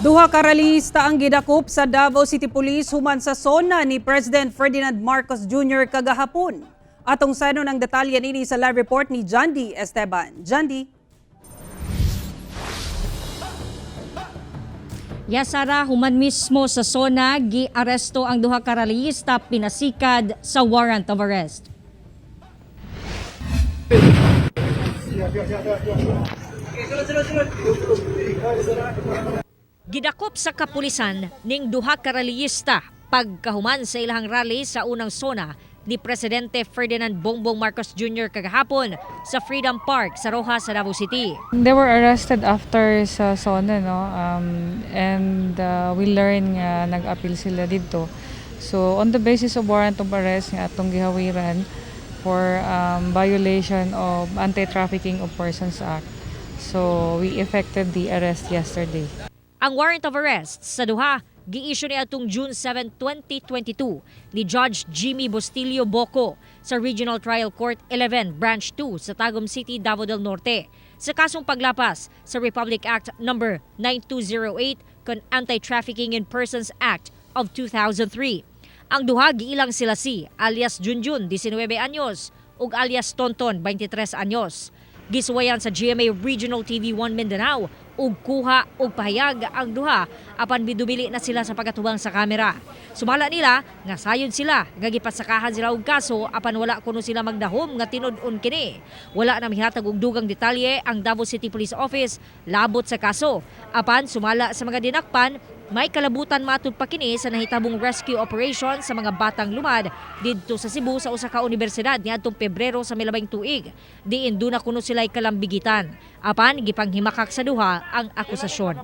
Duha ka rallyista ang gidakop sa Davao City Police human sa SONA ni President Ferdinand Marcos Jr. kagahapon. Atong sayonon ang detalye nini sa live report ni Jandy Esteban. Jandy. Yes, Sara, human mismo sa SONA, giaresto ang duha ka rallyista pinasikad sa warrant of arrest. Gidakop sa kapulisan ning duha ka rallyista pagkahuman sa ilahang rally sa unang SONA ni Presidente Ferdinand Bongbong Marcos Jr. kagahapon sa Freedom Park sa Roxas sa Davao City. They were arrested after sa SONA, no? And we learned nga nag-appeal sila dito. So, on the basis of warrant of arrest nga atong gihawiran for violation of Anti-Trafficking of Persons Act. So, we effected the arrest yesterday. Ang warrant of arrest sa duha gi-issue ni atong June 7, 2022 ni Judge Jimmy Bustillo Boco sa Regional Trial Court 11, Branch 2 sa Tagum City, Davao del Norte sa kasong paglapas sa Republic Act No. 9208 kon Anti-Trafficking in Persons Act of 2003. Ang duha giilang sila si alias Junjun, 19 anyos, ug alias Tonton, 23 anyos. Gisuwayan sa GMA Regional TV 1 Mindanao ug kuha og pahayag ang duha apan bidumili na sila sa pagatubang sa kamera. Sumala nila nga sayod sila nga gipasakahan sila og kaso apan wala kuno sila magdahom nga tinud-on kini. Wala na mihatag og dugang detalye ang Davao City Police Office labot sa kaso. Apan sumala sa mga dinakpan, may kalabutan matud pa kini sa nahitabong rescue operation sa mga batang lumad didto sa Cebu sa usa ka universidad niadtong Pebrero sa milabing tuig. Diin duna kuno sila'y kalambigitan. Apan gipanghimakak sa duha ang akusasyon.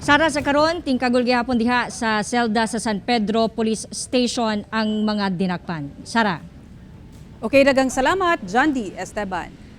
Sara, sa karon tingkagol gihapon diha sa selda sa San Pedro Police Station ang mga dinakpan. Sara. Okay, daghang salamat, Jandy Esteban.